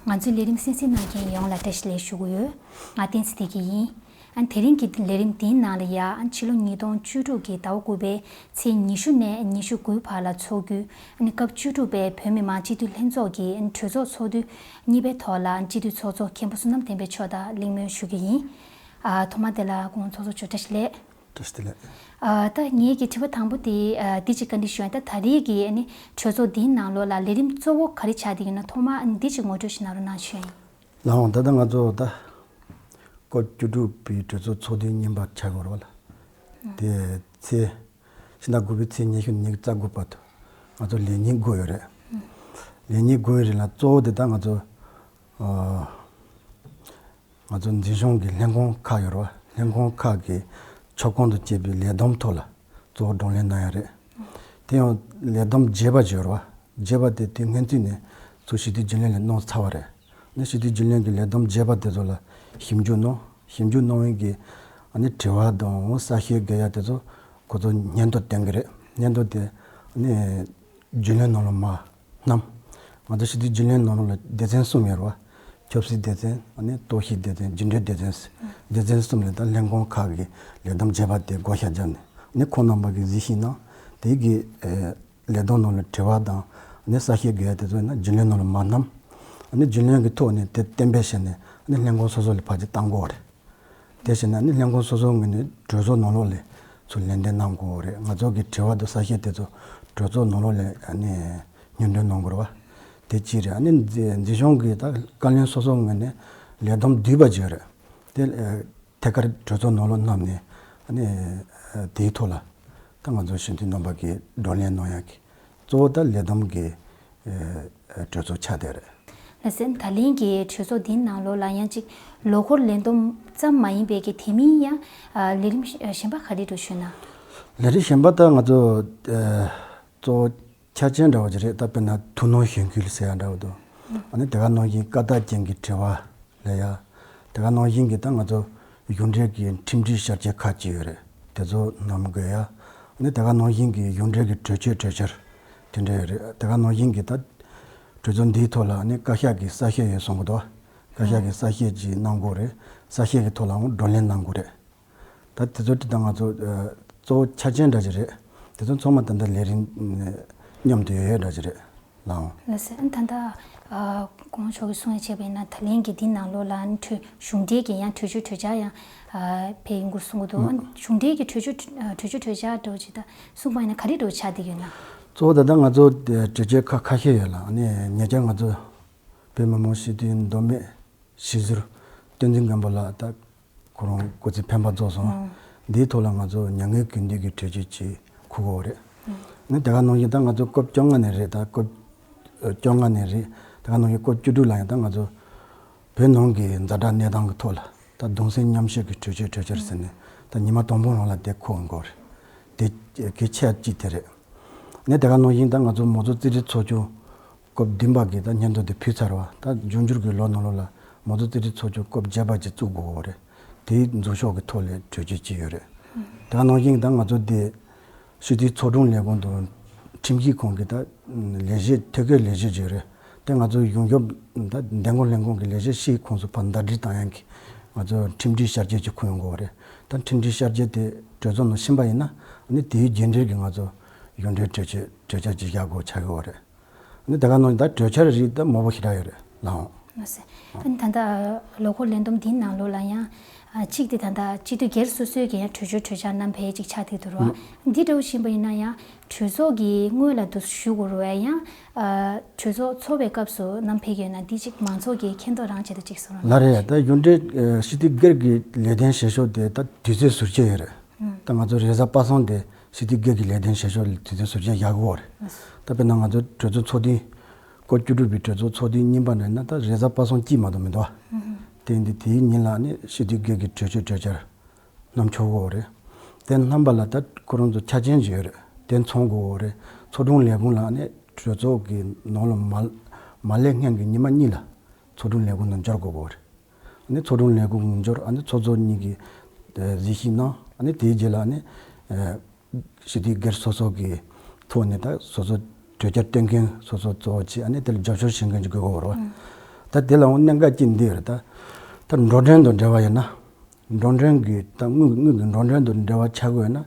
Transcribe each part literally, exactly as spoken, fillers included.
ང་ཚོའི་ལས་རིམ་གསན་གཟིགས་གནང་མཁན་ཡོངས་ལ་བཀྲ་ཤིས་བདེ་ལེགས་ཞུ་གི་ཡོད། ང་བསྟན་འཛིན་བདེ་སྐྱིད་ཡིན། ཨ་ནི་དེ་རིང་གི་ལས་རིམ་འདིའི་ནང་ལ་ཡ་ཨ་ནི་ཕྱི་ལོ་ཉིས་སྟོང་བཅུ་དྲུག་གི་ཟླ་བ་དགུ་པའི་ཚེས་ཉི་ཤུ་ནས་ཉི་ཤུ་དགུའི་བར་ལ་འཚོགས་རྒྱུའི་ཨ་ནི་སྐབས་བཅུ་དྲུག་པའི་བོད་མི་མང་སྤྱི་འཐུས་ལྷན་ཚོགས་ཀྱི་ཨ་ནི་གྲོས་ཚོགས་ཚོགས་དུས་གཉིས་པའི་ཐོག་ལ་ཨ་ནི་སྤྱི་འཐུས་ཚོགས་གཙོ་མཁན་པོ་བསོད་ནམས་བསྟན་འཕེལ་མཆོག་དང་གླེང་མོལ་ཞུ་གི་ཡིན། ཨ་ཐོག་མ་དེ་ལ་སྐུ་ངོ་ཚོགས་གཙོ་མཆོག་བཀྲ་ཤིས་བདེ་ལེགས། བཀྲ་ཤིས་བདེ་ལེགས། ཨ་ད་ངའི་གི་དྲི་བ་དང་པོ་དེ་ཨ་འདི་གཅིག་བཀའ་འདྲི་ཞུ་ཡ། ད་ད་རེས་ཀྱི་ཨ་ནི་གྲོས་ཚོགས་འདིའི་ནང་ལོགས་ལ་ལས་རིམ་གཙོ་བོ་ག་རེ་ཆགས་བསྡད་ཡོད་ན་ཐོག་མ་ཨ་ནི་འདི་གཅིག་ངོ་སྤྲོད་ཞིག་གནང་རོགས་གནང་ཞུ་ཡ་ཡིན། ལགས་འོང་། ད་ལྟ་ང་ཚོ་ད་སྐབས་བཅུ་དྲུག་པའི་གྲོས་ཚོགས་ཚོགས་དུས་གཉིས་པ་ཆགས་ཡོད་རེད་བ་ལ། དེ་ཚེས་ཕྱི་ཟླ་དགུ་པའི་ཚེས་ཉི་ཤུ་ནས་ཉི་ཤུ་རྩ་དགུ་བར་དུ་ང་ཚོ་ལས་ཉིན་དགུ་ཡོད་རེད། ལས་ཉིན་དགུ་ཡི་རིང་ལ་གཙོ་བོ་དེ་ད་ང་ཚོ་ཨ། ང་ཚོ་འཛིན་སྐྱོང་གི་ལྷན་ཁང་ཁག་ཡོད་རེད་བ། ལྷན་ཁང་ཁག་གི་ཕྱོགས་གང་དང་བཅས་པའི་ལས་བསྡོམས་ཐོག་ལ་གཙོ་བོ་བགྲོ་གླེང་གནང་ཡ་རེད། དེ་ཡང་ལས་བསྡོམས་རྒྱས་པ་ཅིག་ཡོད་རེད་བ། རྒྱས་པ་དེ་དུས་སྔོན་ཚུད་ནས་ཚོགས་སྤྱི་འཐུས་རྒྱུན་ལས་ལ་གནང་ཚར་བ་རེད། ནས་སྤྱི་འཐུས་རྒྱུན་ལས་ཀྱི་ལས་བསྡོམས་རྒྱས་པ་དེ་ཚོ་ལ་ཞིབ་འཇུག་གནང་། ཞིབ་འཇུག་གནང་བའི་གི་ཨ་ནི་དྲི་བ་དང་གསལ་བཤད་དགོས་ཡ་དེ་ཚོ་ཁོ་ཚོ་སྙན་ཐོ་བཏོན་གི་རེད། སྙན་ཐོ་དེ་ཨ་ནི་རྒྱུན་ལས་ནང་ལ་མར་བསྣམས། ང་ཚོ་སྤྱི་འཐུས་རྒྱུན་ལས་ནང་ལ་སྡེ་ཚན་གསུམ་ཡོད་རེད་བ། ཆབ་སྲིད་སྡེ་ཚན། ཨ་ནི་རྟོག་ཞིབ་སྡེ་ཚན། རྒྱུན་སྒྲིལ་སྡེ་ཚན། སྡེ་ཚན་གསུམ་ལ་ད་ལྷན་ཁང་ཁག་གི་ལས་བསྡོམས་རྒྱས་པ་དེ་བགོ་བཤའ་བརྒྱབ་ནས། ཨ་ནི་ཁོང་རྣམ་པ་གིས་གཟིགས་ཞིབ་གནང་། དེ་གི་ཨེ་ལས་བསྡོམས་ནང་ལ་དྲི་བ་དང་། ཨ་ནི་གསལ་བཤད་དགོས་ཡ་དེ་ཚོ་ཡིན་ན་རྒྱུན་ལས་ནང་ལ་མར་བསྣམས། ཨ་ནི་རྒྱུན་ལས་ཀྱི་ཐོག་ནས་དེ་གཏན་འབེབས་བྱས་ནས། ཨ་ནི་ལྷན་ཁང་སོ་སོ་ལ་ཕར་ཅིག་བཏང་དགོས་རེད། དེ་བྱས་ན་ནི་ལྷན་ཁང་སོ་སོའི་ངོས་ནས་གྲོས་ཚོགས་ནང་ལོགས་ལ་ཚུར་ལན་འདེབས་གནང་དགོས་རེད། ང་ཚོ་གི་དྲི་བ་དང་གསལ་བཤད་དེ་ཚོ་གྲོས་ཚོགས་ནང་ལོགས་ལ་ཨ་ནི་སྙན་སྒྲོན་གནང་དགོས་རེད་བ། དེ་གཅིག་རེད། ཨ་ནི་འཛི་འཛིན་སྐྱོང་གི་ད་བཀའ་བློན་སོ་སོའི་ངོས་ནས་ལས་བསྡོམས་བསྡུས་པ་ཅིག་ཡོད་རེད། དེ་ཨ་ཐད་ཀར་གྲོས་ཚོགས་ནང་ལོགས་བསྣམས་ནས། ཨ་ནི་ཨ་དེའི་ཐོག་ལ་ད་ང་ཚོ་སྤྱི་འཐུས་རྣམ་པ་གིས་བགྲོ་གླེང་གནང་ཡག་གི་གཙོ་བོ་ད་ལས་བསྡོམས་ཀྱི་ཨ་ཨ་གྲོས་ཚོགས་ཆགས་བསྡད་རེད། ལགས་སོ། ད་ལན་གྱི་གྲོས་ཚོགས་འདིའི་ནང་ལོགས་ལ་ཡང་ཅིག་ལོ་འཁོར་ལས་བསྡོམས་ཙམ་མ་ཡིན་པའི་གི་དེ་མིན་ཡང་ཨ་ལས་རིམ་གཞན་པ་ག་རེ་འགྲོ་ཤོད་ན། ལས་རིམ་གཞན་པ་ད་ང་ཚོ་ཨ་གཙོ་བོ་འཆར་ཅན་འདྲ་བོ་ཅིག་རེད། ད་དཔེར་ན་ཐུགས་སྣང་གཞེན་སྐུལ་ཟེར་ཡ་འདྲ་བོ་དང་། ཨ་ནི་དེ་ག་ནང་བཞིན་བཀའ་རྟགས་ཅན་གྱི་དྲི་བ་ལབ་ཡ། དེ་ག་ནང་བཞིན་གྱི་ད་ང་ཚོ་གཞུང་འབྲེལ་གྱི་ཁྲིམས་སྒྲིག་བསྐྱར་བཅོས་ཁག་ཅིག་ཡོད་རེད། དེ་ཚོ་བསྣམས་དགོས་ཡ། ཨ་ནི་དེ་ག་ནང་བཞིན་གྱི་གཞུང་འབྲེལ་གྱི་གྲོས་ཆོད་གྲོས་འཆར་དེ་འདྲ་ཡོད་རེད། དེ་ག་ནང་བཞིན་གྱི་ད་གྲོས་ཚོགས་འདིའི་ཐོག་ལ་ཨ་ནི་བཀའ་ཤག་གི་གསལ་བཤད་ཡོད་གསུང་གི་འདུག་བཀའ་ཤག་གི་གསལ་བཤད་ཅིག་གནང་དགོས་རེད། གསལ་བཤད་ཀྱི་ཐོག་ལའང་བགྲོ་གླེང་གནང་དགོས་རེད། ད་དེ་ཚོ་དེ་ད་ང་ཚོ་ཨ་གཙོ་བོ་འཆར་ཅན་འདྲ་ཅིག་རེད། དེ་ཚོ་ཚང་མ་ད་ལྟ་ལས་རིམ་མཉམ་དུ་ཡོད་ཡོད་འདྲ་ཅིག་རེད། ལགས་འོང་། ལགས་སོ། ཨ་ད་ལྟ་ཨ་སྐུ་ངོ་མཆོག་གིས་གསུང་ཡ་བྱས་པ་ཡིན་ན། ད་ལན་གྱི་འདི་ནང་ལོགས་ལ་ཨ་ནི་གྲོས་གཞུང་འབྲེལ་གྱི་ཡང་གྲོས་ཆོད་གྲོས་འཆར་ཡང་ཨ་ཕེབས་ཡོང་གི་གསུང་གི་འདུག་ཨ་གཞུང་འབྲེལ་གྱི་གྲོས་ཆོད་ཨ་གྲོས་ཆོད་གྲོས་འཆར་འདྲ་བོ་ཅིག་ད་གསུངས་པ་ཡིན་ན་ག་རེ་འདྲ་བོ་ཆགས་བསྡད་ཡོད་ན། གཙོ་བོ་ད་ལྟ་ང་ཚོ་གྲོས་ཆོད་ཁག་ཁ་ཤས་ཡོད་ལ། ཨ་ནི་ཉེ་ཆར་ང་ཚོ་བོད་མི་མང་སྤྱི་འཐུས་མདོ་སྨད་སྤྱི་ཟུར་བསྟན་འཛིན་མགོན་པོ་ལགས་ད་ཁོ་རང་སྐུ་ཚེ་ཕན་པ་རྫོགས་སོང་། ཨང་། འདིའི་ཐོག་ལ་ང་ཚོ་མྱ་ངན་གུས་འདུད་ཀྱི་གྲོས་ཆོད་ཅིག་འཁུར་དགོས་རེད། ཨང་། ནི་དེ་ག་ནང་བཞིན་ད་ང་ཚོ་སྐབས་བཅོ་ལྔ་ནས་རེད། ད་སྐབས་བཅོ་ལྔ་ནས་རེད། དེ་ག་ནང་བཞིན་སྐབས་བཅུ་དྲུག་ལ་ཡང་ད་ང་ཚོ་བོད་ནང་གི་ཛ་དྲག་གནས་སྟངས་ཀྱི་ཐོག་ལ་ད་གདུང་སེམས་མཉམ་སྐྱེད་ཀྱི་གྲོས་ཆོད་གྲོས་འཆར་ཟེར་ནས་ད་ཉི་མ་དང་པོ་རང་ལ་དེ་འཁུར་དགོས་རེད། དེ་གལ་ཆེ་གཅིག་དེ་རེད། ནི་དེ་ག་ནང་བཞིན་ད་ང་ཚོ་མང་གཙོ་རྩིས་ཁྲའི་ཚོགས་ཆུང་སྐབས་བདུན་པ་གི་ད་སྙན་ཐོ་དེ་ཕུལ་ཚར་བ། ད་འབྱུང་འགྱུར་གྱི་ལོ་ནང་ལོགས་ལ་མང་གཙོ་རྩིས་ཁྲའི་ཚོགས་ཆུང་སྐབས་བརྒྱད་པ་ཅིག་བཙུགས་དགོས་རེད། དེའི་འཛུགས་ཕྱོགས་ཀྱི་ཐོག་ལ་གྲོས་ཆོད་ཅིག་ཡོད་རེད། དེ་ག་ནང་བཞིན་ད་ང་ཚོ་དེ་སྤྱི་འཐུས་ཚོགས་དྲུང་ལས་ཁུངས་དང་ཁྲིམས་ཞིབ་ཁང་གི་ད་ལས་བྱེད་ཐོད་བརྒལ་ལས་བྱེད་ཅིག་ཡོད་རེད། དེ་ང་ཚོ་གཞུང་ཞབས་ད་འདེམས་བསྐོ་ལྷན་ཁང་གི་ལས་བྱེད་ཕྱིའི་ཁོངས་སུ་ཕར་ཟླ་སྒྲིལ་བཏང་ཡག་གི་ང་ཚོ་ཁྲིམས་སྒྲིག་བསྐྱར་བཅོས་ཅིག་འཁུར་ཡོང་དགོས་རེད། ད་ཁྲིམས་སྒྲིག་བསྐྱར་བཅོས་དེ་གྲོས་ཚོགས་ནང་ཕྱིན་པ་ཡིན་ན། ཨ་ནི་དེའི་རྗེས་འབྲེལ་གྱི་ང་ཚོ་གཞུང་འབྲེལ་གྲོས་ཆོད་གྲོས་འཆར་ཅིག་བཞག་དགོས་ཆགས་ཀྱི་ཡོད་རེད། ཨ་ནི་དེ་ག་ནང་ད་གྲོས་འཆར་རིགས་ད་མང་པོ་ཞེ་དྲག་ཡོད་རེད། ལགས་འོང་། ལགས་སོ། ཨ་ནི་ད་ལྟ་ལོ་འཁོར་ལས་བསྡོམས་འདིའི་ནང་ལོགས་ལ་ཡང་ཨ་གཅིག་དེ་ད་ལྟ་སྤྱི་འཐུས་སྒེར་སོ་སོའི་གི་ཡང་གྲོས་ཆོད་གྲོས་འཆར་བསྣམས་ཕེབས་ཅིག་ཆགས་བསྡད་འདུག་ར། འདི་འདྲ་བོ་ཕྱིན་པ་ཡིན་ན་ཡང་གྲོས་ཚོགས་ཀྱི་སྔོན་ལ་དུ་ཞུ་དགོས་རེད་པས། ཡང་ཨ་གྲོས་ཚོགས་ཚོགས་པའི་སྐབས་སུ་བསྣམས་ཕེབས་ཀྱི་ཡོད་ན། འདི་གཅིག་མང་ཚོགས་ཀྱིས་མཁྱེན་རྟོགས་རང་བྱེད་དུ་གཅིག་གསུང་རོགས་གནང་། ལགས་རེད། ད་གཞུང་འབྲེལ་ཨ་སྤྱི་འཐུས་སྒེར་གྱི་ལས་དོན་བྱེད་ཕྱོགས་དེ་ད་དུས་ཚོད་ཟུར་བཅད་ཡོད་རེད། ད་ང་ཚོ་རེས་གཟའ་པ་སངས་དེ་སྤྱི་འཐུས་སྒེར་གྱི་ལས་དོན་བྱེད་ཕྱོགས་ལ་དུས་ཚོད་ཟུར་བཅད་བཞག་གི་ཡོད་རེད། ད་དཔེར་ན་ང་ཚོ་གྲོས་ཚོགས་ཚོགས་དུས་སྐབས་བཅུ་དྲུག་པའི་གྲོས་ཚོགས་ཚོགས་དུས་གཉིས་པ་ནས་ན་ད་རེས་གཟའ་པ་སངས་གཅིག་མ་གཏོགས་མི་འདུག་ཨ། དེ་ཡིན་དུས་དེའི་ཉིན་ལ་ནི་སྤྱི་འཐུས་སྒེར་གྱི་གྲོས་ཆོད་གྲོས་འཆར་བསྣམས་ཆོག་གི་ཡོད་རེད། དེ་བསྣམས་པ་ལ་ད་ཁོ་རང་ཚོ་ཆ་རྐྱེན་ཅིག་ཡོད་རེད། དེ་ཚང་དགོས་ཀྱི་ཡོད་རེད། ཚོགས་དྲུང་ལས་ཁུངས་ལ་ནི་གྲོས་ཚོགས་ཀྱི་ནང་ལ་མ་མ་སླེབས་སྔོན་གྱི་ཉི་མ་གཉིས་ལ་ཚོགས་དྲུང་ལས་ཁུངས་ནང་འབྱོར་དགོས་ཀྱི་ཡོད་རེད། ཨ་ནི་ཚོགས་དྲུང་ལས་ཁུངས་འབྱོར། ཨ་ནི་ཚོགས་གཙོ་གཉིས་ཀྱིས་ཨ་གཟིགས་ཞིབ་གནང་། ཨ་ནི་དེའི་རྗེས་ལ་ཨ་ནི་ཨ་སྤྱི་འཐུས་སྒེར་སོ་སོ་གི་ཐོག་ནས་ད་སོ་སོ་གྲོས་འཆར་བཏོན་མཁན་སོ་སོ་གཙོ་བོ་བྱས། ཨ་ནི་དེ་ལ་རྒྱབ་སྐྱོར་བྱེད་མཁན་ཅིག་དགོས་ཀྱི་ཡོད་རེད་པ། ཨང་། ད་དེ་ལའང་གནད་འགག་ཅིག་འདི་ཡོད་རེད། ད་ད་འགྲོ་གྲོན་དང་འབྲེལ་བ་ཡོད་ན། འགྲོ་གྲོན་གྱི་ད་དངུལ་དངུལ་གྱི་འགྲོ་གྲོན་དང་འབྲེལ་བ་ཆགས་ཀྱི་ཡོད་ན།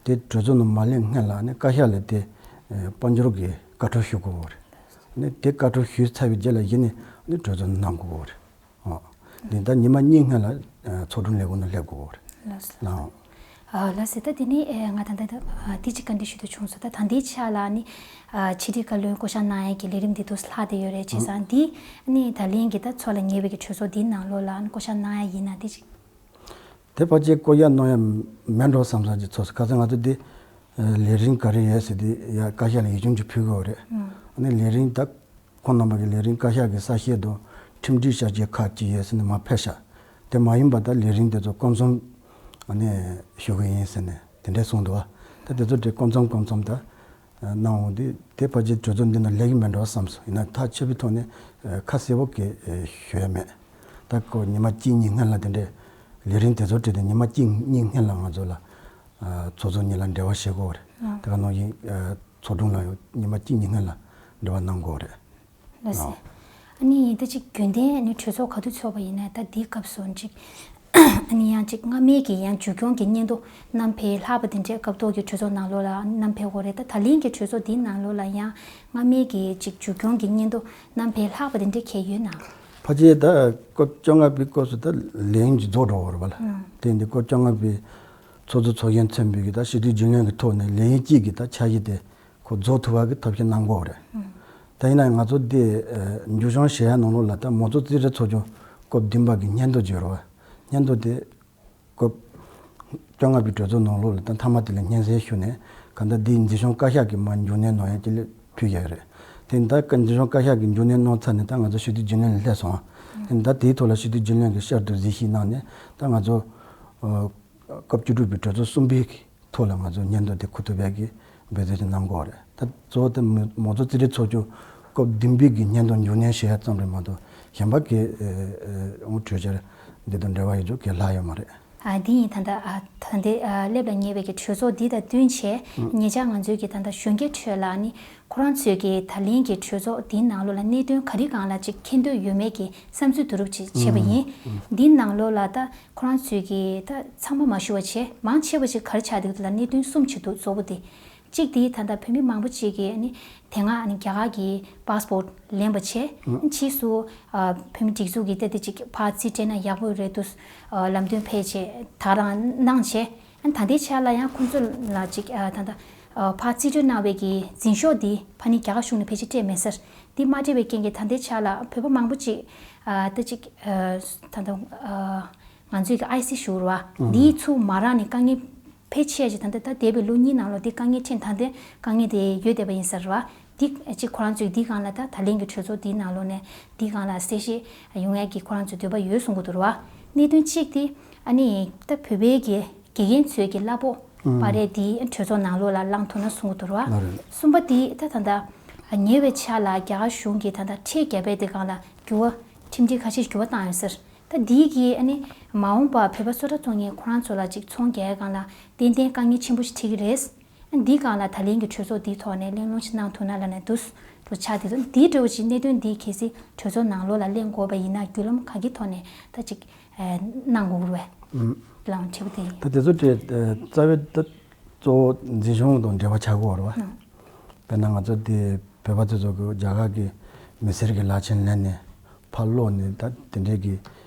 དེ་གྲོས་ཚོགས་ནང་མ་སླེབས་སྔོན་ལ་ནི་བཀའ་ཤག་ལ་དེ་དཔལ་འབྱོར་གྱི་བཀའ་འཁྲོལ་ཞུ་དགོས་པ་རེད། ནི་དེ་བཀའ་འཁྲོལ་ཞུས་ཚར་བའི་རྗེས་ལ་གཞི་ནས་ནི་གྲོས་ཚོགས་ནང་གནང་དགོས་པ་རེད། འོ། འདི་ལྟར་ཉི་མ་གཉིས་སྔོན་ལ་ཚོགས་དྲུང་ལས་ཁུངས་ནང་སླེབས་དགོས་པ་རེད། ལགས་སོ། ལགས་སོ། ད་དེ་ནས་ང་ད་ལྟ་འདི་གཅིག་བཀའ་འདྲི་ཞུ་འདོད་བྱུང་སོང་། ད་ད་ལྟའི་ཆ་ལ་ནི་ཕྱི་དྲིལ་བཀའ་བློན་བསྐོ་བཞག་གནང་ཡས་ཀྱི་ལས་རིམ་འདི་འདུག་ལྷག་བསྡད་ཡོད་རེད། བྱས་ཙང་འདི་ནི་ད་ལན་གྱི་ད་འཚོགས་ལ་ཉེ་བའི་གི་གྲོས་ཚོགས་འདིའི་ནང་ལོགས་ལ་བསྐོ་བཞག་གནང་ཡས་ཡིན་ན་འདི་གཅིག་དེ་ཕལ་ཆེར་བསྐོ་བཞག་གནང་ཡ་མེད་འགྲོ་བསམ་བསམ་ཅིག་ཚོར་སོང་། ཁ་སང་ང་ཚོ་འདི་ལས་རིམ་ག་རེ་ཡོད་ཟེར་དུས་ཡ་བཀའ་ཤག་ལ་ཡིག་ཆུང་ཅིག་ཕུལ་དགོས་རེད། ཨ་ནི་ལས་རིམ་ད་ཁོང་རྣམ་པ་གི་ལས་རིམ་བཀའ་ཤག་གི་གསལ་བཤད་དང་ཁྲིམས་སྒྲིག་བྱ་བྱེད་ཁག་ཅིག་ཡོད་ཟེར་ནས་མར་ཕེབས་ཤག་དེ་མ་ཡིན་པ་ད་ལས་རིམ་དེ་ཚོ་སྐོར་མཚམས་ཨ་ནི་ཞུ་གི་ཡིན་ཟེར་ནས་དེ་འདྲས་གསུངས་འདུག་བ། ད་དེ་ཚོ་དེ་སྐོར་མཚམས་སྐོར་མཚམས་ད་གནང་འོང་དུས་དེ་ཕལ་ཆེར་གྲོས་ཚོགས་འདི་ནང་སླེབས་ཀྱི་མེད་འགྲོ་བསམ་སོང་། ཡིན་ན་ཐག་ཆོད་པའི་ཐོག་ནས་ཁ་གསལ་པོ་གི་ཞུ་ཡ་མེད། ད་ཁོ་ཉི་མ་གཅིག་གཉིས་སྔོན་ལ་དེ་འདྲས་ལས་རིམ་དེ་ཚོ་བྲིས་ཏེ་ཉི་མ་གཅིག་གཉིས་སྔོན་ལ་ང་ཚོ་ལ་ཚོགས་གཙོ་གཉིས་ལ་འབྲེལ་བ་བྱེད་དགོས་རེད། དེ་ག་ནང་བཞིན་ཚོགས་དྲུང་ལ་ཡང་ཉི་མ་གཅིག་གཉིས་སྔོན་ལ་འབྲེལ་བ་གནང་དགོས་རེད། ལགས་སོ། ཨ་ནི་ད་ཅིག་རྒྱུན་ལྡན་ནི་གྲོས་ཚོགས་ག་དུས་ཚོགས་པ་ཡིན་ན་ད་འདིའི་སྐབས་སུ་ཅིག་ཨ་ནི་ཡང་ཅིག་སྔ་མའི་གི་ཡང་མཇུག་སྐྱོང་གི་སྙན་ཐོ་བསྣམས་ཕེབས་ལྷག་པ་དེ་འདྲས་སྐབས་ཐོག་གི་གྲོས་ཚོགས་ནང་ལོགས་ལ་བསྣམས་ཕེབས་དགོས་རེད། ད་ད་ལན་གྱི་གྲོས་ཚོགས་འདིའི་ནང་ལོགས་ལ་ཡང་སྔ་མའི་གི་ཅིག་མཇུག་སྐྱོང་གི་སྙན་ཐོ་བསྣམས་ཕེབས་ལྷག་པ་དེ་འདྲས་གང་ཡོད་ན། ཕལ་ཆེར་ད་སྐབས་བཅོ་ལྔ་པའི་སྐབས་སུ་ད་ལས་ཡུན་གྱི་རྫོགས་འགྲོ་བ་རེད་པ་ལ། དེ་འདི་སྐབས་བཅོ་ལྔ་པའི་ཚོགས་གཙོ་ཚོགས་གཞོན་ཚན་པའི་གི་ད་སྤྱི་འཐུས་རྒྱུན་ལས་ཀྱི་ཐོག་ནས་ལས་ཡུན་གཅིག་གི་ད་འཆར་གཞི་དེ་ཁོ་རྫོགས་ཐུབ་པ་གི་ཐབས་ཤེས་གནང་དགོས་རེད། ད་ཡིན་ན་ང་ཚོ་འདི་མཇུག་སྐྱོང་བྱེད་ཡ་ནང་ལོགས་ལ་ད་མང་གཙོ་རྩིས་རིག་ཚོགས་ཆུང་སྐབས་བདུན་པ་གི་སྙན་ཐོ་བརྗོད་རོགས། སྙན་ཐོ་དེ་སྐབས་བཅོ་ལྔ་པའི་གྲོས་ཚོགས་ནང་ལོགས་ལ་ད་མཐའ་མ་དེ་ལ་སྙན་སེང་ཞུས་ནས་གང་ལྟར་འདིའི་འཛིན་སྐྱོང་བཀའ་ཤག་གིས་མར་མཇུག་སྣོན་གནང་ཡ་ཅིག་ལ་ཕུལ་ཡ་རེད། དེ་ད་འཛིན་སྐྱོང་བཀའ་ཤག་གིས་མཇུག་སྣོན་གནང་ཚར་ནས་ད་ང་ཚོ་སྤྱི་འཐུས་རྒྱུན་ལས་ལ་སླེབས་སོང་། དེ་ད་དེའི་ཐོག་ལ་སྤྱི་འཐུས་རྒྱུན་ལས་ཀྱིས་བསྐྱར་དུ་གཟིགས་ཞིབ་གནང་ནས་ད་ང་ཚོ་སྐབས་བཅུ་དྲུག་པའི་གྲོས་ཚོགས་གསུམ་པའི་ཐོག་ལ་ང་ཚོ་སྙན་ཐོ་དེ་འཁུར་ཐུབ་ཡག་གི་འབད་རྩོལ་ཅིག་གནང་དགོས་རེད། ད་གཙོ་བོ་དེ་མི་མང་གཙོ་རྩིས་རིག་ཚོགས་ཆུང་སྐབས་བདུན་པའི་གི་སྙན་ཐོ་མཇུག་སྣོན་བྱེད་ཡག་ཙམ་རེད་མ་གཏོགས་གཞན་པ་གི་ཨ་ཨ་གྲོས་འཆར་འདི་དང་འབྲེལ་བ་ཡོད་རྒྱུ་གང་ལྷག་ཡོད་མ་རེད། ཨ་འདི་ཡིན། ད་ལྟ་ཨ་ད་ལྟའི་ཨ་སླེབས་ལ་ཉེ་བའི་གི་གྲོས་ཚོགས་འདི་དང་བསྟུན་བྱས་ཉེ་ཆར་ང་ཚོའི་གི་ད་ལྟ་གཞོན་སྐྱེས་ཁྲོད་ལ་ནི་ཁོ་རང་ཚོའི་གི་ད་ལན་གྱི་གྲོས་ཚོགས་འདིའི་ནང་ལོགས་ལ་གནད་དོན་ག་རེ་སྒང་ལ་ཅིག་མཁྱེན་འདོད་ཡོད་མེད་ཀྱི་བསམ་ཚུལ་བསྡུ་རུབ་ཅིག་བྱས་པ་ཡིན། འདིའི་ནང་ལོགས་ལ་ད་ཁོ་རང་ཚོའི་གི་ད་ཚང་མ་མ་ཞུ་བ་བྱས་མང་ཆེ་བ་ཅིག་ག་རེ་ཆགས་འདུག་ལ་གནད་དོན་གསུམ་ཅིག་འདུག་གཙོ་བོ་དེ། གཅིག་དེ་ད་ལྟ་བོད་མི་མང་པོ་ཅིག་གིས་ནི་དེ་སྔ་ནི་རྒྱ་གར་གྱི་པཱ་སི་པོར་ཊི་ལེན་པ་བྱས། ཕྱིས་སུ་ཨ་བོད་མི་སྒྲིག་འཛུགས་ཀྱི་ལྟ་དེ་ཅིག་ཕར་རྩིས་སྤྲད་ན་ཡག་པོ་རེད་འདུག་ཨ་ལམ་སྟོན་ཕེབས་བྱས་ད་རང་གནང་བྱས། ཨ་ད་ལྟའི་ཆ་ལ་ཡང་ཁོང་ཚོ་ལ་ཅིག་ཨ་ད་ལྟ་ཨ་ཕར་རྩིས་སྤྲོད་གནང་བའི་གི་འཛིན་ཤོག་འདི་ཕ་ནི་རྒྱ་གར་གཞུང་ནས་ཕལ་ཆེར་སྤྲད་མེད་ཟེར། འདི་མ་སྤྲད་པའི་རྐྱེན་གྱིས་ད་ལྟའི་ཆ་ལ་བོད་པ་མང་པོ་ཅིག་ཨ་ད་ཅིག་ཨ་ད་ལྟ་ཨ་ང་ཚོའི་གི་ཨའི་སི་ཞུ་རུ་བ་འདིའི་ཚུར་མ་རག་ནས་དཀའ་ངལ་ཕལ་ཆེར་ཅིག་ད་ལྟ་ད་འདས་པའི་ལོ་གཉིས་ནང་ལོགས་འདི་དཀའ་ངལ་འཕྲད་ད་ལྟ་དཀའ་ངལ་དེ་ཡོད་བསྡད་པ་ཡིན་ཟེར་བ། འདི་ཅིག་ཁོ་རང་ཚོས་འདི་སྒང་ལ་ད་ད་ལན་གྱི་གྲོས་ཚོགས་འདིའི་ནང་ལོགས་ནས་འདི་སྒང་ལ་གསལ་བཤད་ཡོང་ཡག་གི་ཁོ་རང་ཚོའི་འདོད་པ་ཡོད་གསུང་གི་འདུག་ར་བ། གནད་དོན་གཅིག་དེ་ཨ་ནི་ད་བོད་པའི་གི་དགེ་རྒན་ཚོའི་གི་གླ་ཕོགས་སྤར་ཡས་འདི་གྲོས་ཚོགས་ནང་ལོགས་ལ་བླངས་ཐུབ་ན་གསུང་གི་འདུག་ར་བ། གསུམ་པ་དེ་ད་ད་ད་ཉེ་བའི་ཆར་ལ་རྒྱ་གར་གཞུང་གིས་ད་ད་ཁྲལ་བརྒྱབ་པའི་དེ་སྒང་ལ་འགྱུར་བ་ཁྲིམས་སྒྲིག་ཁ་ཤས་འགྱུར་བ་བཏང་ཡོད་ཟེར། ད་འདིའི་གི་ཨ་ནི་མ་འོངས་པར་བོད་པ་སོ་ལྟ་བཙོང་མཁན་ཁོ་རང་ཚོ་ལ་ཅིག་ཚོང་རྒྱག་ཡས་སྒང་ལ་ཏན་ཏན་དཀའ་ངལ་ཆེན་པོ་ཞིག་འཕྲད་ཀྱི་རེད། ཨ་འདིའི་སྒང་ལ་ད་ལན་གྱི་གྲོས་ཚོགས་འདིའི་ཐོག་ནས་གླེང་སློང་ཞིག་གནང་ཐུབ་ན་ལབ་ནས་འདུག་འདུག་ཆགས་བསྡད་འདུག་འདིའི་འདྲ་བོ་ཅིག་གནད་དོན་འདི་གལ་སྲིད་གྲོས་ཚོགས་ནང་ལོགས་ལ་གླེང་དགོས་པ་ཡིན་ན་བརྒྱུད་ལམ་ག་གི་ཐོག་ནས་ད་ཅིག་ཨ་གནང་དགོས་ཀྱི་རེད་པས། ཨུམ། ལའང་དྲི་བ་དེ་ཡིན། ད་དེ་ཚོ་དེ་ཨ་རྩ་བའི་ད་གཙོ་བོ་འཛིན་སྐྱོང་དང་འབྲེལ་བ་ཆགས་ཀྱི་ཡོད་རེད་པ། ཨུམ། དཔེར་ན་ང་ཚོ་དེ་བོད་པ་དེ་ཚོ་གི་རྒྱ་གར་གྱི་མི་སེར་གྱི་ལག་ཆ་ལེན་ནས་ཕར་སློག་ནས་ད་དེ་འདྲའི་གི་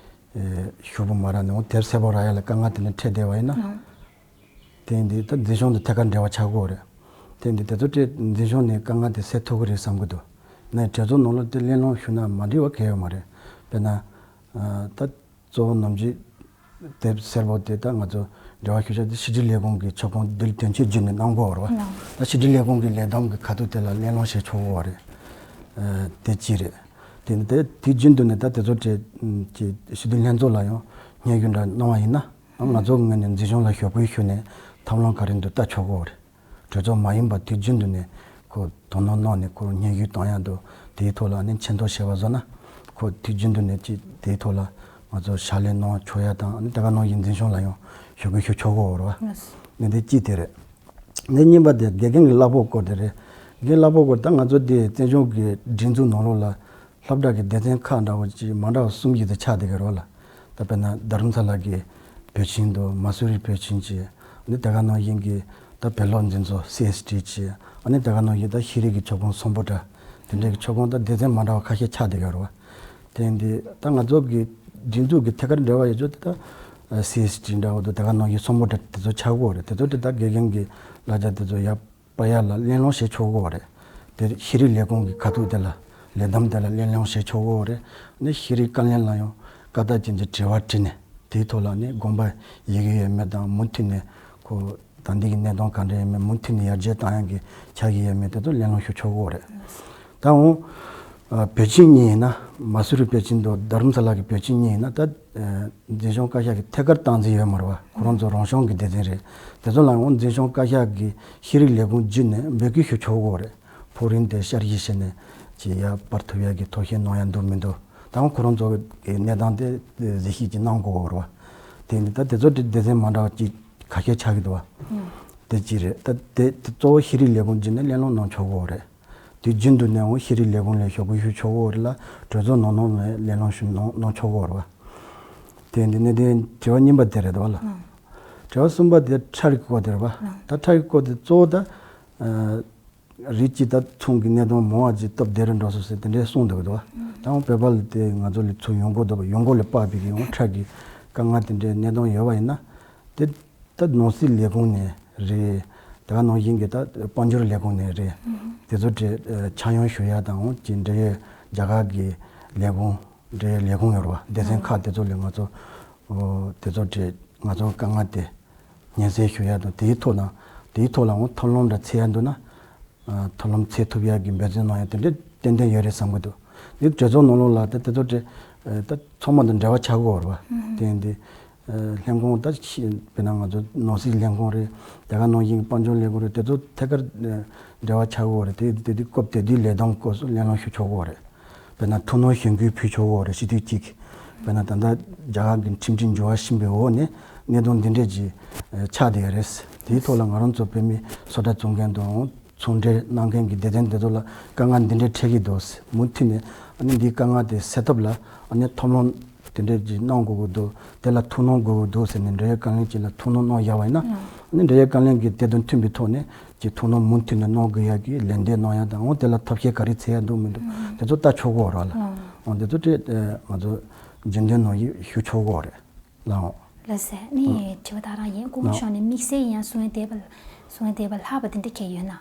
ཨེ་ཞུ་བ་མ་རག་ནས་འོང་དེབ་སེར་པོ་རག་ཡ་ལ་དཀའ་ངལ་དེ་འདྲ་འཕྲད་བསྡད་པ་ཡིན་ན། ཨུམ། དེ་འདི་ད་འཛིན་སྐྱོང་དང་ཐད་ཀར་འབྲེལ་བ་ཆགས་ཀྱི་ཡོད་རེད། དེ་འདི་དེ་ཚོ་དེ་འཛིན་སྐྱོང་ནས་དཀའ་ངལ་དེ་སེལ་ཐུབ་ཀྱི་རེད་བསམ་གྱི་འདུག་ནས་གྲོས་ཚོགས་ནང་ལ་དེ་གླེང་སློང་ཞུས་ན་མ་འགྲིག་པ་གང་ཡང་ཡོད་མ་རེད། དཔེར་ན། ཨ་ད་གཙོ་བོ་ནམ་རྒྱུན་དེབ་སེར་པོ་དེ་ད་ང་ཚོ་འབྲེལ་བ་ཞུ་བྱ་དེ་ཕྱི་དྲིལ་ལས་ཁུངས་ཀྱི་ཁྱབ་ཁོངས་དེ་ལ་དོན་གཅོད་བརྒྱུད་ནས་གནང་དགོས་པ་རེད་པ། ལགས། ད་ཕྱི་དྲིལ་ལས་ཁུངས་ཀྱི་ལས་བསྡོམས་ཀྱི་ཁ་ཐུག་དེ་ལ་གླེང་སློང་བྱེད་ཆོག་གི་ཡོད་རེད། ཨ་དེ་གཅིག་རེད། དེ་ནི་དེ་དེ་རྒྱུན་དུ་ནས་ད་དེ་ཚོ་གྲས་ཀྱི་སྤྱི་འཐུས་ལྷན་ཚོགས་ལ་ཡང་སྙན་ཞུ་འདྲ་གནང་བ་ཡིན་ན་ང་ཚོ་ངོས་ནས་འཛིན་སྐྱོང་ལ་ཞུ་སྐུལ་ཞུས་ནས་ཐབས་ལམ་ག་རེ་འདུག་ལྟ་ཆོག་གི་ཡོད་རེད། གྲོས་ཚོགས་མ་ཡིན་པ་དུས་རྒྱུན་དུ་ནས་ཁོ་དོ་སྣང་གནང་ནས་ཁོར་སྙན་ཞུ་གཏོང་ཡ་འདུག་དེའི་ཐོག་ལ་ནི་མཁྱེན་རྟོགས་བྱས་པ་བཟོ་ན་ཁོ་དུས་རྒྱུན་དུ་ནས་ཅིག་དེའི་ཐོག་ལ་ང་ཚོ་ཕྱག་ལས་གནང་ཆོག་ཡ་དང་ནི་དེ་ག་ནང་བཞིན་འཛིན་སྐྱོང་ལ་ཡང་ཞུ་གི་ཞུ་ཆོག་གི་ཡོད་རེད་པ། ནི་དེ་གཅིག་དེ་རེད། ནི་གཉིས་པ་དེ་དགེ་རྒན་གྱི་གླ་ཕོགས་སྐོར་དེ་རེད། དགེ་རྒན་གླ་ཕོགས་སྐོར་ད་ང་ཚོ་དེ་བཙན་བྱོལ་གྱི་སྒྲིག་འཛུགས་ནང་ལོགས་ལ་ སློབ་གྲྭ་གི་སྡེ་ཚན་ཁག་འདྲ་བོ་ཅིག་མ་འདྲ་བ་གསུམ་ཞིག་ཏུ་ཆགས་བསྡད་ཀྱི་རེད་བ་ལ། ད་དཔེར་ན་དྷ་རམ་ས་ལ་གི་བོད་ཆིངས་དང་མ་སུ་རི་བོད་ཆིངས་ཅིག་ནི་དེ་ག་ནང་བཞིན་གྱི་ད་བོད་སློབ་འཛིན་ཚོགས་སི་ཨེས་ཊི་ཅིག་ཨ་ནི་དེ་ག་ནང་བཞིན་ད་ཤེས་རིག་གི་ཁྱབ་ཁོངས་སམ་བྷོ་ཊ། དེ་འདྲའི་གི་ཁྱབ་ཁོངས་ད་སྡེ་ཚན་མ་འདྲ་བ་ཁ་ཤས་ཆགས་བསྡད་ཀྱི་རེད་བ། དེ་འདི་ད་ང་ཚོ་གི་སྒྲིག་འཛུགས་ཀྱི་ཐད་ཀར་འབྲེལ་བ་ཡོད་ཆོག་དེ་ད་སི་ཨེས་ཊི་འདྲ་བོ་དང་དེ་ག་ནང་བཞིན་སམ་བྷོ་ཊ་དེ་ཚོ་ཆགས་ཀྱི་ཡོད་རེད། དེ་ཚོ་དེ་ད་དགེ་རྒན་གྱི་བསླབ་བྱ་དེ་ཚོ་ཡར་སྤར་ཡ་ལ་གླེང་སློང་བྱེད་ཆོག་གི་ཡོད་རེད། དེ་ཤེས་རིག་ལས་ཁུངས་ཀྱི་ཁ་ཐུག་དེ་ལ་ལས་བསྡོམས་དེ་ལ་གླེང་སློང་བྱེད་ཆོག་གི་ཡོད་རེད། ནི་ཤེས་རིག་བཀའ་བློན་ལ་ཡང་བཀའ་ལྟར་ཅན་གྱི་དྲི་བ་དྲིས་ནས་དེའི་ཐོག་ལ་ནི་དགོངས་པ་ཡོད་ཀྱི་ཡོད་མེད་དང་མུ་མཐུད་ནས་ཁོ་ད་འདི་གི་གནད་དོན་ག་འདྲ་ཡོད་མེད་མུ་མཐུད་ནས་ཡར་རྒྱས་བཏང་ཡག་གི་ཆགས་ཀྱི་ཡོད་མེད་དེ་ཚོ་གླེང་སློང་ཞུ་ཆོག་གི་ཡོད་རེད། ད་འོང་ཨ་བོད་ཆིངས་གཉིས་ཡིན་ན་མ་སུ་རི་བོད་ཆིངས་དང་དྷ་རམ་ས་ལ་གི་བོད་ཆིངས་གཉིས་ཡིན་ན་ད་ཨ་འཛིན་སྐྱོང་བཀའ་ཤག་གི་ཐད་ཀར་སྟངས་འཛིན་ཡོད་མ་རེད་བ། ཁོ་རང་ཚོ་རང་སྐྱོང་གི་སྡེ་ཚན་རེད། དེ་ཚོ་ལ་འོང་འཛིན་སྐྱོང་བཀའ་ཤག་གི་ཤེས་རིག་ལས་ཁུངས་བརྒྱུད་ནས་འབོད་སྐུལ་ཞུ་ཆོག་གི་ཡོད་རེད། ཕོགས་རིམ་དེ་བསྐྱར་ཞིབ་བྱས་ནས་ཅིག་ཡར་སྤར་ཐུབ་ཡག་གི་ཐབས་ཤེས་གནང་ཡག་འདུག་མི་འདུག་ད་འོང་ཁོ་རང་ཚོ་གི་གནས་སྟངས་དེ་གཟིགས་ཞིབ་ཅིག་གནང་དགོས་ཀྱི་ཡོད་རེད་བ། དེ་ནི་ད་དེ་ཚོ་དེ་སྡེ་ཚན་མ་འདྲ་བ་ཅིག་ཁ་ཤས་ཆགས་ཀྱི་འདུག་བ། དེ་གཅིག་རེད། ད་དེ་དེ་གཙོ་བོ་ཤེས་རིག་ལས་ཁུངས་བརྒྱུད་ནས་གླེང་སློང་གནང་ཆོག་གི་ཡོད་རེད། དེ་རྒྱུན་དུ་ནས་འོང་ཤེས་རིག་ལས་ཁུངས་ལ་ཞུ་སྐུལ་ཞུ་ཆོག་གི་ཡོད་རེད་ལ་གྲོས་ཚོགས་ནང་ནང་ནས་གླེང་སློང་ཞུ་གནང་གནང་ཆོག་གི་ཡོད་རེད་བ། དེ་འདི་ནས་དེ་དྲི་བ་གཉིས་པ་དེ་རེད་བ་ལ། དྲི་བ་གསུམ་པ་དེ་ཁྲལ་གྱི་སྐོར་དེ་རེད་བ། ད་ཁྲལ་གྱི་སྐོར་དེ་གཙོ་བོ་ད་རིགས་གཅིག་ད་ཚོང་གི་གནད་དོན་མང་བ་ཅིག་སྟབས་བདེ་རུ་འགྲོ་སོང་ཟེར་དེ་འདྲའི་གསུངས་འདུག་གི་འདུག་བ། ད་འོང་བོད་པ་ལ་དེ་ང་ཚོ་ལ་ཚུར་ཡོང་སྒོ་འདུག་བ། ཡོང་སྒོ་ལ་དཔག་པའི་གི་འོང་ཁྲལ་གྱི་དཀའ་ངལ་དེ་འདྲའི་གནད་དོན་ཡོད་བ་ཡིན་ན་དེ། ད་ནང་སྲིད་ལས་ཁུངས་ནས་རེད། དེ་ག་ནང་བཞིན་གྱི་ད་དཔལ་འབྱོར་ལས་ཁུངས་ནས་རེད། དེ་ཚོ་གྲས་ཆ་ཡོང་ཞུ་ཡ་དང་འོང་ཅིག་འབྲེལ་ཡོད་རྒྱ་གར་གྱི་ལས་ཁུངས་འབྲེལ་ཡོད་ལས་ཁུངས་ཡོད་རེད་བ། སྡེ་ཚན་ཁག་དེ་ཚོ་ལས་ང་ཚོ་དེ་ཚོ་གྲས་ང་ཚོ་དཀའ་ངལ་དེ་སྙན་སེང་ཞུ་ཡ་དང་དེའི་ཐོག་ན་དེའི་ཐོག་ལ་འོང་ཐབས་ལམ་འདྲ་འཚོལ་ཡ་འདུག་ན། ཐབས་ལམ་འཚོལ་ཐུབ་ཡག་གི་འབད་བརྩོན་གནང་ཡག་དེ་འདྲ་ཏན་ཏན་ཡོད་རེད་བསམ་གྱི་འདུག་འདི་གྲོས་ཚོགས་ནང་ལོགས་ལ་ད་དེ་ཚོ་དེ་ད་ཚང་མ་དང་འབྲེལ་བ་ཆགས་ཀྱི་ཡོད་རེད་བ། དེ་ཡིན་དུས་ལྷན་ཁང་ད་ཕྱི་དཔེར་ན་ང་ཚོ་ནང་སྲིད་ལྷན་ཁང་རེད། དེ་ག་ནང་བཞིན་དཔལ་འབྱོར་ལས་ཁུངས་རེད། དེ་ཚོ་ཐད་ཀར་འབྲེལ་བ་ཆགས་ཀྱི་ཡོད་རེད། དེ་དེ་དུས་སྐབས་དེ་དུས་ལས་བསྡོམས་སྐོར་སོགས་གླེང་སློང་ཞུ་ཆོག་གི་ཡོད་རེད། དཔེར་ན་ཐུགས་སྣང་གཞེན་སྐུལ་ཕུལ་ཆོག་གི་ཡོད་རེད། སྤྱི་འཐུས་གཅིག་གིས་དཔེར་ན་ད་ལྟ་རྒྱ་གར་གྱི་ཁྲིམས་སྒྲིག་འགྱུར་བ་ཕྱིན་པའི་འོག་ནས་གནད་དོན་འདི་འདྲས་ཀྱི་ཆགས་བསྡད་ཡོད་རེད། དེའི་ཐོག་ལ་ང་རང་ཚོ་བོད་མི་བཟོ་གྲྭ་བཙུགས་མཁན་དང་། ཚོང་འབྲེལ་གནང་མཁན་གྱི་སྡེ་ཚན་དེ་ཚོ་ལ་དཀའ་ངལ་འདི་འདྲའི་འཕྲད་ཀྱི་འདུག་མུ་མཐུད་ནས་ཨ་ནི་འདིའི་དཀའ་ངལ་དེ་སེལ་ཐབས་ལ་ཨ་ནི་ཐབས་ལམ་དེ་འདྲའི་ཅིག་གནང་དགོས་ཀྱི་འདུག་དེ་ལ་ཐུགས་སྣང་དགོས་ཀྱི་འདུག་ཟེར་ནས་འབྲེལ་ཡོད་བཀའ་བློན་ཅིག་ལ་ཐུགས་སྣང་གནང་བཞག་པ་ཡིན་ན། ཨ་ནི་འབྲེལ་ཡོད་བཀའ་བློན་གྱིས་དེ་དང་མཐུན་པའི་ཐོག་ནས་ཅིག་ཐུགས་སྣང་མུ་མཐུད་ནས་གནང་དགོས་ཡག་གི་ལན་འདེབས་གནང་ཡག་དང་། འོ་དེ་ལ་ཐབས་ཤེས་ག་རེ་འཚོལ་ཡག་འདུག་མི་འདུག་དེ་ཚོ་ལྟ་ཆོག་གི་ཡོད་རེད་ལ། འོ་དེ་ཚོ་དེ་ང་ཚོ་རྒྱུན་ལྡན་ནང་བཞིན་ཞུ་ཆོག་གི་ཡོད་རེད། ལའོ། ལགས་སེ། ནི་དྲི་བ་ད་རང་ཡིན། སྐུ་ངོ་ལའོ། ཤོག་ནས་དམིགས་བསལ་ཡིན་ཡང་གསུང་ཡ་དེ་བ་གསུང་ཡ་དེ་བ་ལྷག་པ་དེ་འདྲ་གལ་ཡོད་ན།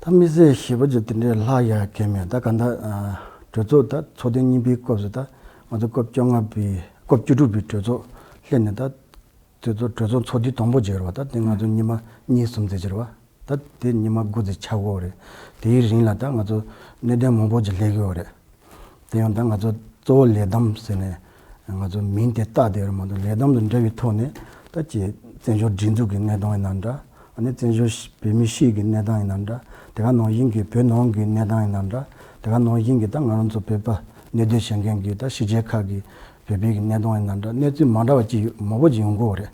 ད་དམིགས་བསལ་ཞེ་པོ་ཅིག་དེ་འདྲའི་ལྷག་ཡ་གལ་མེད། ད་ག་ད་གྲོས་ཚོགས་ད་ཚོགས་ཐེངས་གཉིས་པའི་སྐབས་སུ་ད་ང་ཚོ་སྐབས་བཅོ་ལྔ་པའི་སྐབས་བཅུ་དྲུག་པའི་གྲོས་ཚོགས་སླེབས་ནས་ད་དེ་ཚོ་གྲོས་ཚོགས་ཚོགས་དུས་དང་པོ་བརྗེ་ར་བ། ད་དེ་ང་ཚོ་ཉི་མ་གཉིས་གསུམ་ཙམ་བརྗེ་ར་བ། ད་དེ་ཉི་མ་དགུ་ཙམ་ཆགས་ཀྱི་ཡོད་རེད། དེའི་རིང་ལ་ད་ང་ཚོ་གནད་དོན་མང་པོ་ཅིག་སླེབས་ཀྱི་ཡོད་རེད། དེ་ཡང་ད་ང་ཚོ་གཙོ་བོ་ལས་བསྡོམས་ཟེར་ནས་ང་ཚོ་མིང་དེ་བཏགས་བསྡད་ཡོད་རེད་མ་གཏོགས། ལས་བསྡོམས་དང་འབྲེལ་བའི་ཐོག་ནས་ད་ཅིག་བཙན་བྱོལ་སྒྲིག་འཛུགས་ཀྱི་གནས་སྟངས་ཡིན་ན་འདྲ། ཨ་ནི་བཙན་བྱོལ་བོད་མི་སྤྱི་ཡི་གི་གནས་སྟངས་ཡིན་ན་འདྲ། དེ་ག་ནང་བཞིན་གྱི་བོད་ནང་གི་གནས་སྟངས་ཡིན་ན་འདྲ། དེ་ག་ནང་བཞིན་གྱི་ད་ང་རང་ཚོ་བོད་པ་གནས་སྡོད་བྱེད་མཁན་གྱི་ད་ཕྱི་རྒྱལ་ཁག་གི་བོད་པའི་གི་གནས་སྟངས་ཡིན་ན་འདྲ། གནས་ཚུལ་མ་འདྲ་བ་ཅིག་མང་པོ་ཅིག་ཡོང་གི་ཡོད་རེད།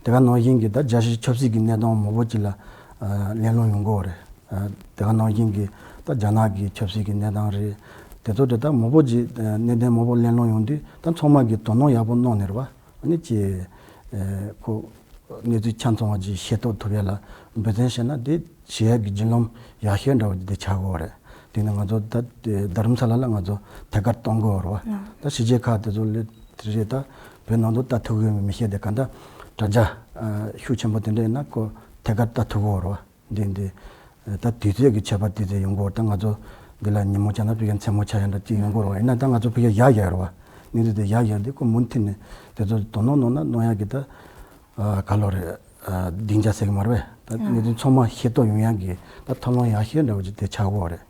དེ་ག་ནང་བཞིན་གྱི་ད་རྒྱལ་སྤྱིའི་ཆབ་སྲིད་ཀྱི་གནས་སྟངས་མང་པོ་ཅིག་ལ་ཨ་གླེང་སློང་ཡོང་གི་ཡོད་རེད། ཨ་དེ་ག་ནང་བཞིན་གྱི་ད་རྒྱ་ནག་གི་ཆབ་སྲིད་ཀྱི་གནས་སྟངས་རེད། དེ་ཚོ་དེ་ད་མང་པོ་ཅིག་ཨ་གནད་དོན་མང་པོ་གླེང་སློང་ཡོང་དུས་ད་ཚང་མ་གིས་དོ་སྣང་ཡག་པོ་གནང་ནས་རེད་བ། ཨ་ནི་ཅིག་ཨ་ཁོ་གནས་ཚུལ་ཆ་ཚང་བ་ཅིག་ཤེས་རྟོགས་ཐུབ་ཡ་ལ་འབད་བརྩོན་བྱས་ན་དེ་ཤེས་ཡ་གི་བརྒྱུད་ལམ་ཡག་ཤོས་འདྲ་བ་ཅིག་དེ་ཆགས་ཀྱི་ཡོད་རེད། དེ་ནི་ང་ཚོ་ད་དྷ་རམ་ས་ལ་ལ་ང་ཚོ་ཐད་ཀར་གཏོང་གི་ཡོད་རེད་བ། ད་ཕྱི་རྒྱལ་ཁག་དེ་ཚོ་ལ་དེ་རེད། ད་བོད་ནང་དུ་ལྟ་ཐུབ་ཀྱི་ཡོད་མེད་མི་ཤེས་ཏེ། གང་ལྟར་དྲ་རྒྱ་ཨ་ཤུགས་ཆེན་པོ་དེ་འདྲ་ཡིན་ན་ཁོ་ཐད་ཀར་ལྟ་ཐུབ་ཀྱི་ཡོད་རེད་བ། འདི་འདི་ད་དུས་ཚོད་ཀྱི་ཁྱད་པར་དེ་ཚོ་ཡོང་གི་ཡོད་རེད། ད་ང་ཚོ་འདི་ལ་ཉིན་མོ་ཆགས་ན་ཕ་གིའི་མཚན་མོ་ཆགས་ཡ་འདྲ་ཅིག་ཡོང་གི་ཡོད་རེད་བ། ཡིན་ན་ད་ང་ཚོ་ཕ་གིའི་ཡར་ཡར་རེད་བ། གནས་ཚུལ་དེ་ཡར་ཡར་དེ་ཁོ་མུ་མཐུད་ནས་དེ་ཚོ་དོ་སྣང་གནང་ན་གནང་ཡག་གི་ད་ཨ་ག་ལོ་རེད། ཨ་སྡིངས་ཆ་ཟེར་གི་མ་རེད་པས། ད་གནས་ཚུལ་ཚང་མ་ཤེས་རྟོགས་ཡོང་ཡག་གི་ད་ཐབས་ལམ་ཡག་ཤོས་འདྲ་བོ་ཅིག་དེ་ཆགས་ཀྱི་ཡོད་རེད།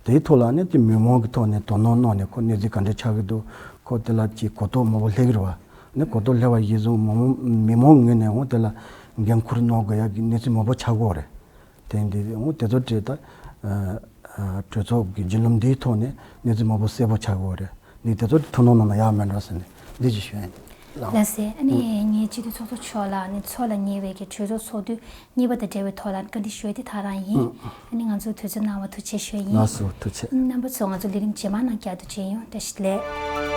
དེའི་ཐོག་ལ་ནི་དེ་མི་མང་གི་ཐོག་ནས་དོ་སྣང་གནང་ནས་ཁོ་གནས་ཚུལ་ག་འདྲ་ཆགས་ཀྱི་འདུག་ཁོ་དེ་ལ་ཅིག་གོ་རྟོགས་མང་པོ་སླེབས་ཀྱི་རེད་བ། ནི་གོ་རྟོགས་སླེབས་པ་ཡིན་ཙང་མི་མང་མི་མང་ངོས་ནས་འོང་དེ་ལ་འགན་འཁུར་གནང་དགོས་ཡག་གི་གནས་ཚུལ་མང་པོ་ཆགས་ཀྱི་ཡོད་རེད། དེ་འདི་འོང་དེ་ཚོ་བྲིས་ད་ཨ་ཨ་གྲོས་ཚོགས་ཀྱི་བརྒྱུད་ལམ་འདིའི་ཐོག་ནས་གནས་ཚུལ་མང་པོ་གསལ་པོ་ཆགས་ཀྱི་ཡོད་རེད། འདི་དེ་ཚོ་ཐུགས་སྣང་གནང་ན་ཡག་མེད་འགྲོ་ཟེར་ནས་འདི་ཅིག་ཞུ་ཡིན། ལགས་སེ། ཨ་ནི་ངས་སྤྱི་འཐུས་ཚོགས་གཙོ་མཆོག་ལ་ཨ་ནི་འཚོགས་ལ་ཉེ་བའི་གི་གྲོས་ཚོགས་ཚོགས་དུས་གཉིས་པ་དང་འབྲེལ་བའི་ཐོག་ལ་བཀའ་འདྲི་ཞུ་ཡ་དེ་ད་རང་ཡིན། ཨ་ནི་ང་ཚོ་དུས་ཚོད་གནང་བ་ཐུགས་རྗེ་ཆེ་ཞུ་ཡ་ཡིན། ལགས་སོ། ཐུགས་རྗེ་ཆེ། རྣམ་པ་ཚོ་ང་ཚོ་ལས་རིམ་རྗེས་མ་ནང་བསྐྱར་དུ་མཇལ་ཡོང་། བཀྲ་ཤིས་བདེ་ལེགས།